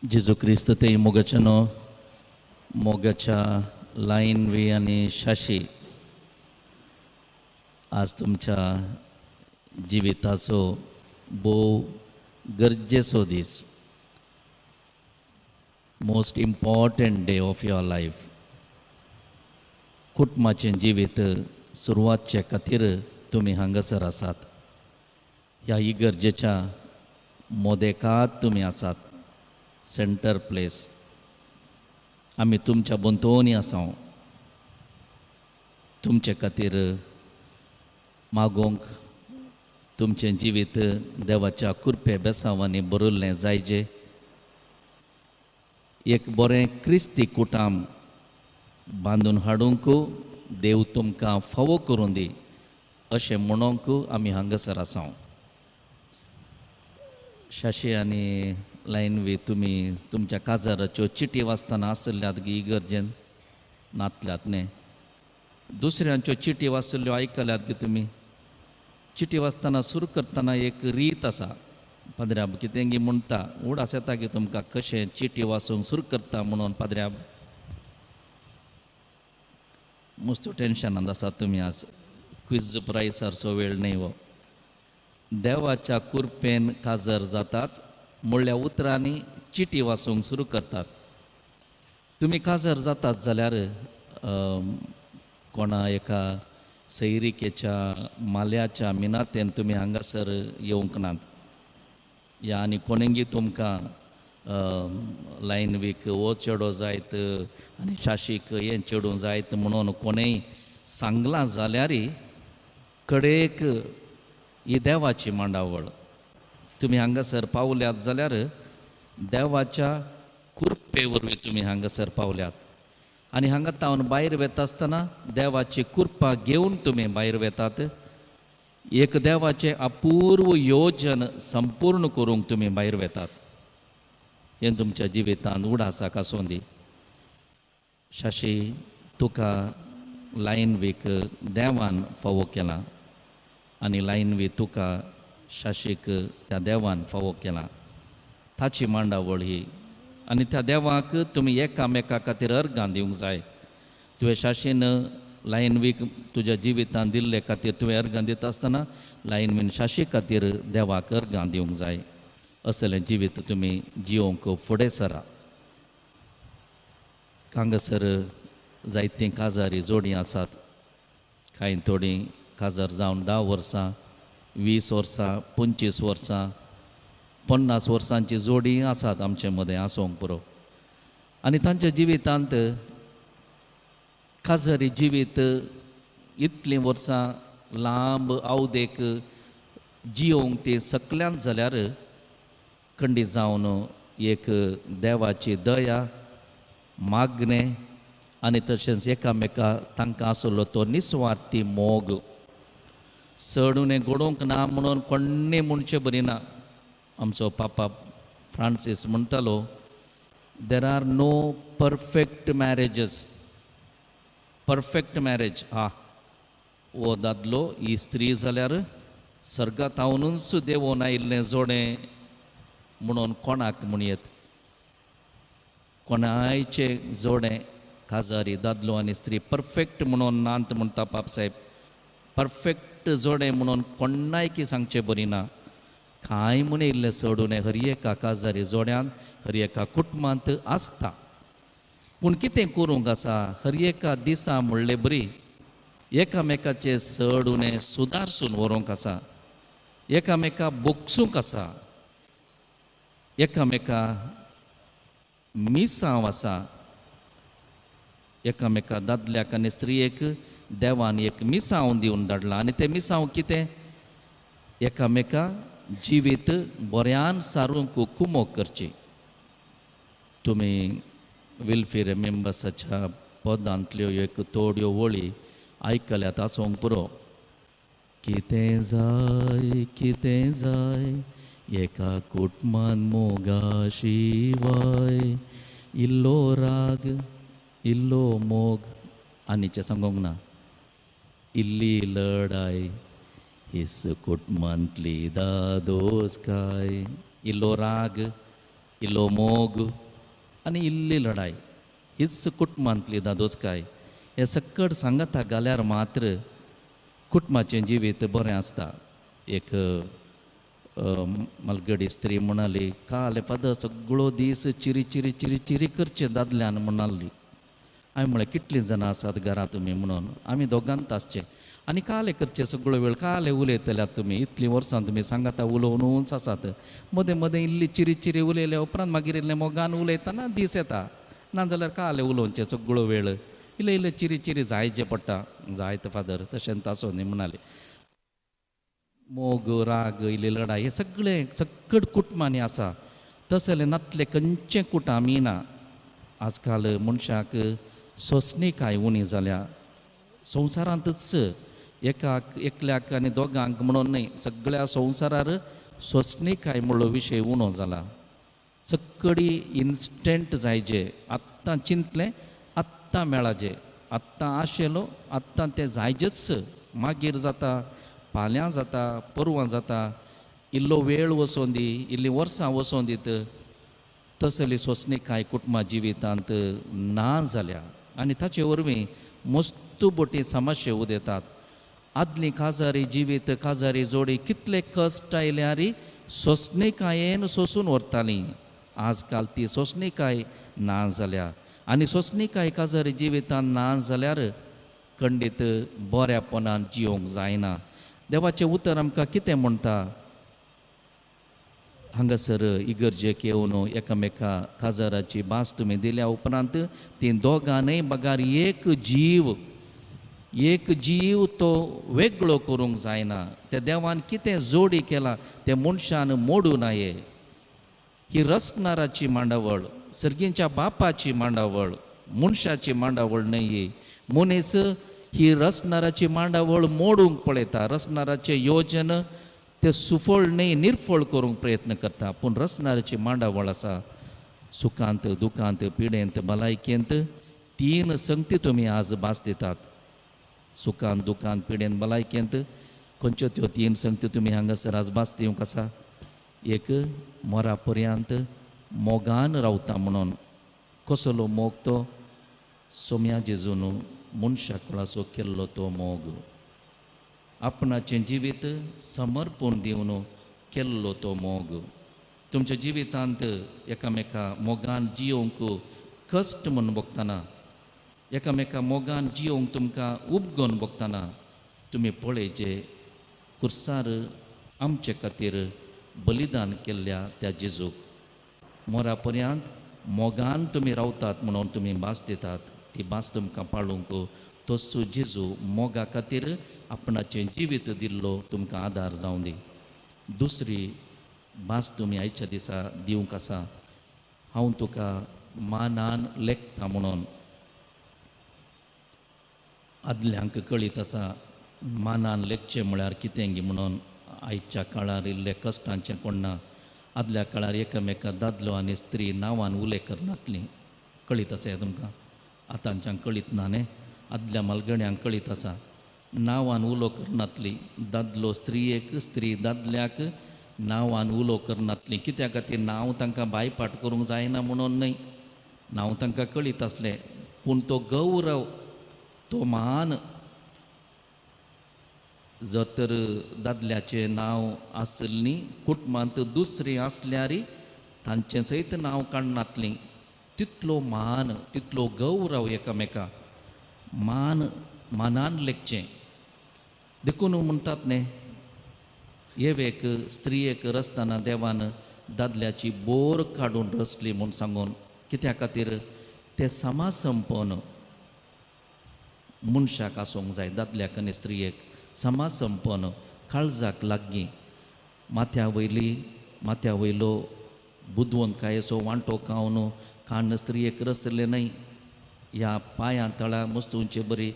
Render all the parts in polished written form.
जेजू क्रिस्त ते मोगाच्यानो मोगाच्या लायन वे आनी शाशी आज तुमच्या जिविताचो भोव गरजेचो दीस, most important day of your life. कुटुंबाचें जिवीत सुरवातचे खातीर तुमी हांगासर आसात. ह्या इगर्जेच्या मोदेकात तुमी आसात, सेंटर प्लेस. आमी तुमच्या भोंवतणी आसा. तुमचे खातीर मागोवंक तुमचें जिवीत देवाच्या कृपे बेसांवांनी बरयल्लें जायजे. एक बरें क्रिस्ती कुटाम बांदून हाडूंक देव तुमकां फावो करूं दी अशें म्हणोंक आमी हांगासर आसा. शाशी आनी लायनवी तुमी तुमच्या काजाराच्यो चिटी वाचतना आसल्यात गी इगर्जेन नातल्यात न्ही, दुसऱ्यांच्यो चिटी वाचल्ल्यो आयकल्यात गी तुमी. चिटी वाचतना सुरू करतना एक रीत आसा. पाद्र्याब कितें गी म्हणटा, उडास येता की तुमकां कशें चिटी वाचूंक सुरू करता म्हणून. पाद्र्याब मस्त टेन्शनान आसात तुमी आज, क्विज प्रायसारचो वेळ न्ही हो. देवाच्या कुरपेन काजर जातात म्हणल्या उतरांनी चिटी वाचूंक सुरू करतात. तुमी काजर जातात जाल्यार कोणा एका सैरिकेच्या माल्याच्या मिनातेन तुमी हांगासर येवंक नात, या आनी कोणेंगी तुमकां लायन वीक हो चेडो जायत आनी शाशीक हें चेडूं जायत म्हणून कोणेंय सांगलां जाल्यार कडेक ही देवाची मांडावळ. तुमी हांगासर पावल्यात जाल्यार देवाच्या कृपे वरवीं तुमी हांगासर पावल्यात. आनी हांगा तावन भायर वेता आसतना देवाची कृपा घेवन तुमी भायर वेतात. एक देवाचें अपूर्व योजन संपूर्ण करूंक तुमी भायर वेतात. हें तुमच्या जिवितांत उडासाक आसूं दी. शाशी तुका लायन वीक देवान फावो केला आनी लायन वी तुका शाशीक त्या देवान फावो केला. ताची मांडावळ ही आनी त्या देवाक तुमी एकामेका खातीर अर्गां दिवंक जाय. तुवें शाशीन लायन वीक तुज्या जिवितांत दिल्ले खातीर तुवें अर्गां दिता आसतना लायन वीन शाशी खातीर देवाक अर्गां दिवंक जाय. असलें जिवीत तुमी जियोंक फुडें सरा. हांगासर जायतीं काजारी जोडीं आसात. कांय थोडीं काजार जावन 10 वर्सां, 20 वर्सां, 25 वर्सां, 50 वर्सांची जोडी आसात आमचे मदें आसूंक पुरो. आनी तांच्या जिवितांत काजारी जिवीत इतलीं वर्सां लांब आवदेक जियोंक ती सकल्यान जाल्यार खंडीत जावन एक देवाची दया मागणें आनी तशेंच एकामेका तांकां आसलो तो निस्वार्थी मोग. चड उणें घडोवंक ना म्हणून कोण्णें म्हणचें बरी ना. आमचो पापा फ्रांसीस म्हणटालो, there are no perfect marriages. Perfect marriage हा हो दादलो ही स्त्री जाल्यार सर्गात हावनूच देवोन आयिल्लें जोडें म्हणून कोणाक म्हणयेत. कोणायचें जोडें काजारी दादलो आनी स्त्री परफेक्ट म्हणून नात म्हणटा पापसाहेब. परफेक्ट जोडें म्हणून कोणायकी सांगचें बरी ना. कांय म्हण इल्लें चड हर एका काजारी जोड्यांत हर एका कुटुंबांत आसता. पूण कितें करूंक आसा, हर एका दिसा म्हणले बरी एकामेकाचे चड उणें सुदारसून व्हरूंक आसा, एकामेका बोगसूंक आसा, एकामेका मिसांव आसा. एकामेका दादल्याक आनी स्त्रियेक देवान एक मिसांव दिवन धाडलां आनी तें मिसांव कितें, एकामेका जिवीत बऱ्यान सारूंक कुमोक करची. तुमी विल्फेर मेंबर्साच्या पदांतल्यो एक थोड्यो वळी आयकल्यात आसूंक पुरो. कितें जाय कितें जाय एका कुटुंबान मोगा शिवाय, इल्लो राग इल्लो मोग आनीचें सांगूंक ना, इल्ली लडाय his कुटुंबांतली दादोस काय. इल्लो राग इल्लो मोग आनी इल्ली लढाय हीच कुटुंबांतली दादोसकाय. हे सक्कड सांगाता घाल्यार मात्र कुटुंबाचें जिवीत बरें आसता. एक मालगडी स्त्री म्हणाली, काल फादर सगळो दीस चिरी चिरी चिरी चिरी करचें दादल्यान म्हणाली. हांवें म्हळें कितलीं जाणां आसात घरा तुमी म्हणून, आमी दोगांत आसचें आनी काले करचें सगळो वेळ काले उलयतल्यात तुमी, इतलीं वर्सां तुमी सांगाता उलोवनूच आसात, मदें मदें इल्ली चिरी चिरी उलयल्या उपरांत मागीर इल्लें मोगान उलयतना दीस येता, नाजाल्यार काले उलोवचें सगळो वेळ इल्लें इल्लें चिरी चिरी जायचें पडटा. जायत फादर तशें आसूं न्ही म्हणाली. मोग राग इल्ली लढाय हे सगळें सक्कड कुटुंबांनी आसा, तसलें नातलें खंयचें कुटामी ना. आजकाल मनशाक सोंसणीकाय उणी जाल्या संवसारांतच, एकाक एकल्याक आनी दोगांक म्हणून न्हय, सगळ्या संवसारार सोंसणीकाय म्हणलो विशय उणो जाला. सक्कडी इन्स्टंट जायजे, आत्तां चिंतलें आत्तां मेळाजे, आत्तां आशेलो आत्तां तें जायजेच, मागीर जाता फाल्यां जाता परवां जाता, इल्लो वेळ वचोन दी इल्लीं वर्सां वचोन दीत, तसली सोंसणीकाय कुटुंबा जिवितांत ना जाल्या आनी ताचे वरवीं मस्तू बोटी समस्या उदेतात. आदली काजारी जिवीत काजारी जोडी कितले कश्ट आयल्यार सोंसणीकायेन सोंसून व्हरतालीं, आजकाल ती सोंसणीकाय ना जाल्या आनी सोंसणीकाय काजारी जिवितांत ना जाल्यार खंडीत बऱ्यापणान जियोंक जायना. देवाचें उतर आमकां कितें म्हणटा, हांगासर इगर्जेक येवन एकामेका काजाराची भास तुमी दिल्या उपरांत तीं दोगां न्हय बगार एक जीव, एक जीव तो वेगळो करूंक जायना. त्या देवान कितें जोडी केला तें मनशान मोडूं नये. ही रचणाराची मांडावळ, सर्गींच्या बापाची मांडावळ, मनशाची मांडावळ न्हय ही. मनीस ही रचणाराची मांडावळ मोडूंक पळयता, रचणाराचें योजन तें सुफळ न्हय निर्फळ करूंक प्रयत्न करता, पूण रचणाराची मांडावळ आसा सुखांत दुखांत पिडेंत भलायकेंत तीन संगती तुमी आज भास दितात, सुखांत दुखांत पिडेंत भलायकेंत. खंयच्यो त्यो तीन संगती तुमी हांगासर आज भास दिवंक आसा? एक मोरा पर्यंत मोगान रावता म्हणून. कसलो मोग तो? सोम्या जेजून मनशा कुळाचो केल्लो तो मोग, आपणाचें जिवीत समर्पण दिवन केल्लो तो मोग. तुमच्या जिवितांत एकामेका मोगान जियोवंक कश्ट म्हूण भोगतना, एकामेका मोगान जियोवंक तुमकां उपगोन भोगतना तुमी पळयचे कुर्सार आमचे खातीर बलिदान केल्ल्या त्या जेजूक. मोरा पर्यंत मोगान तुमी रावतात म्हणून तुमी भास दितात, ती भास तुमकां पाळूंक तोच जेजू मोगा खातीर आपणाचें जिवीत दिल्लो तुमकां आदार जावं दी. दुसरी भास तुमी आयच्या दिसा दिवंक आसा, हांव तुका मानान लेखता म्हणून. आदल्यांक कळीत आसा मानान लेखचें म्हळ्यार कितें म्हणून. आयच्या काळार इल्ले कश्टांचें कोण ना, आदल्या काळार एकामेका दादलो आनी स्त्री नांवान उलय करनातलीं, कळीत आसा हें तुमकां? आतांच्यांक कळीत ना न्ही, आदल्या मालगण्यांक कळीत आसा. नांवान उलो करनातली, दादलो स्त्रियेक स्त्री दादल्याक नांवान उलो करनातली. कित्या खातीर? नांव तांकां बायपाट करूंक जायना म्हणून न्हय, नांव तांकां कळीत आसलें, पूण तो गौरव तो मान जर तर दादल्याचें नांव आसलें न्ही कुटुंबांत दुसरें आसल्यार तांचें सयत नांव काडनातलीं. तितलो मान तितलो गौरव एकामेका मान मानान लेखचें. देखून म्हणटात न्ही, एवेक स्त्रियेक रचतना देवान दादल्याची बोर काडून रचली म्हूण सांगून. कित्या खातीर? तें समाज संपन्न मनशाक आसूंक जाय, दादल्याक आनी स्त्रियेक समाज संपन्न, काळजाक लागीं, माथ्या वयली माथ्या वयलो बुदवंतकायेचो वांटो खावन काण्ण स्त्रियेक रचलें न्हय, ह्या पांयां तळा मस्त उंचे बरी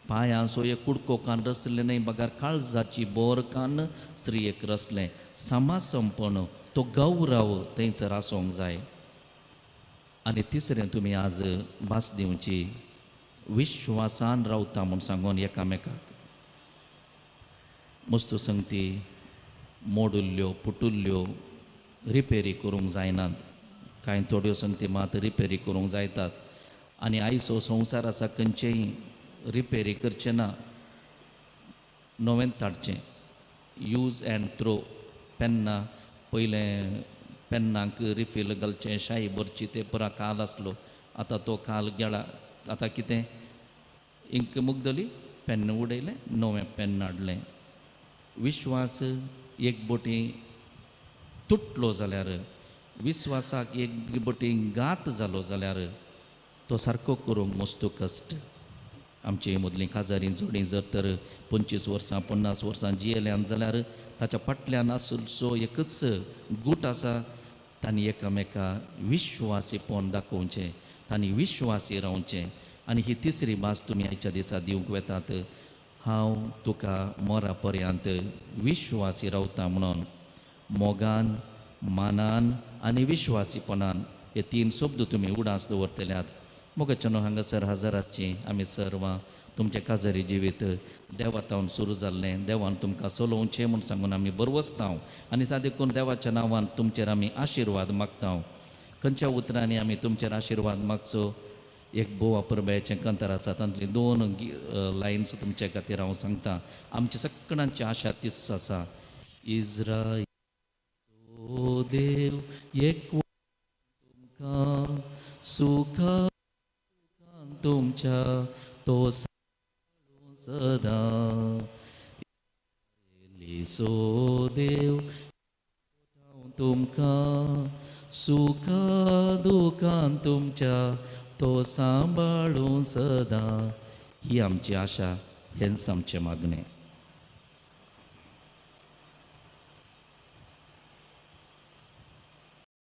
पांयांचो एक कुडको कान रचलें न्हय, बगर काळजाची बोर कान स्त्रियेक रचलें. समाज संपन्न तो गौरव थंयसर आसूंक जाय. आनी तिसरें तुमी आज भास दिवची, विश्वासान रावता म्हूण सांगून एकामेकाक. मस्तू संगती मोडुल्ल्यो पुटुल्ल्यो रिपेरी करूंक जायनात. कांय थोड्यो संगती मात रिपेरी करूंक जायतात आनी आयचो संवसार आसा खंयचेय रिपेरी करचें ना, नवेंच हाडचें. यूज अँड थ्रो पेन्नां, पयलें पेन्नाक रिफील घालचें, शाही भरची, ते पुरा काल आसलो. आतां तो काल गेला. आतां कितें, इंक मुगदली, पेन्न उडयलें, नवें पेन्न हाडलें. विश्वास एक बोटी तुटलो जाल्यार, विश्वासाक एक बोटी घात जालो जाल्यार तो सारको करूंक मस्तू कश्ट. आमची मदलीं काजारी जोडी जर तर 25 वर्सां 50 वर्सां जियेल्यान जाल्यार ताच्या फाटल्यान आसचो एकच गूट आसा, तांणी एकामेका विश्वासीपण दाखोवचें, तांणी विश्वासी रावचें. आनी ही तिसरी भास तुमी आयच्या दिसा दिवंक वेतात, हांव तुका मोरा पर्यंत विश्वासी रावता म्हणून. मोगान, मानान आनी विश्वासीपणान हे 3 शब्द तुमी उडास दवरतल्यात. मोगाच्यानो हांगासर हजर आसची आमी सर्वां तुमचें काजारी जिवीत देवा तावन सुरू जाल्लें, देवान तुमकां चलोवचें म्हूण सांगून आमी बरवसता आनी ता देखून देवाच्या नांवान तुमचेर आमी आशिर्वाद मागता. खंयच्या उतरांनी आमी तुमचेर आशिर्वाद मागचो, एक भोव अपुरबायेचें कंतर आसा, तातूंतली 2 लायन्स तुमचे खातीर हांव सांगता. आमच्या सगळ्यांची आशा तीच आसा, इज्रायल देव एक तुमकां सुखा तुमच्या तो सदां, सो देव तुमकां सुखा दुखान तुमच्या तो सांबाळूं सदां. ही आमची आशा, हेंच आमचें मागणें.